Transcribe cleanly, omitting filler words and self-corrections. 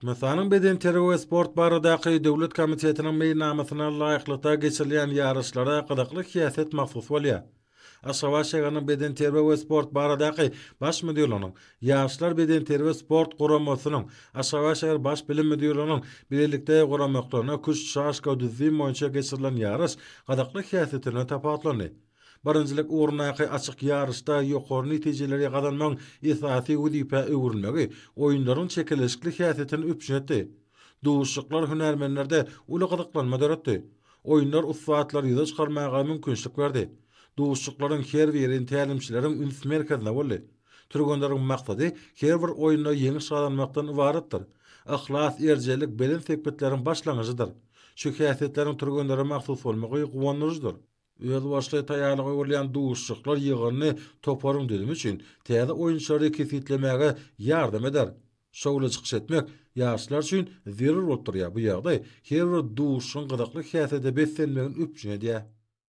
Türkmenistanyň Bedenterbiýe we sport baradaky döwlet komitetiniň meýilnamasyna laýyklykda geçirilýän ýaryşlara gyzykly häsiýet mahsus bolýar. Aşgabat şäheriniň Bedenterbiýe we sport baradaky Baş müdirliginiň, Ýaşlar bedenterbiýe-sport guramasynyň, Aşgabat şäher Baş bilim müdirliginiň bilelikde guramaklarynda küşt-şaşka düzzüm boýunça geçirilen ýaryş gyzykly häsiýeti bilen tapawutlandy. Birinjilik ugrundaky açyk ýaryşda ýokary netijeleri gazanmagyň esasy wezipä öwrülmegi oýunlaryň çekeleşikli häsiýetini üpjün etdi. Duşuşyklar hünärmenlerde uly gyzyklanma döretdi. Oýunlar ussatlary ýüze çykarmaga mümkinçilik berdi. Duşuşyklaryň her biri tälimçileriň üns merkezinde boldy. Türgenleriň maksady her bir oýunda ýeňiş gazanmakdan ybaratdyr. Yhlas, erjellik belent sepgitleriň başlangyjydyr. Şu häsiýetleriň türgenlere mahsus bolmagy guwandyryjydyr. Özboluşly taýýarlyga görülýän duşuşyklar ýygyndy toparyň düzümi üçin täze oýunçylary kesgitlemäge ýardam eder. Şowly çykyş etmek ýaşlar üçin zerur bolup durýar, bu ýagdaý her bir duşuşygyň gyzykly häsiýete beslenmegini üpjün edýär.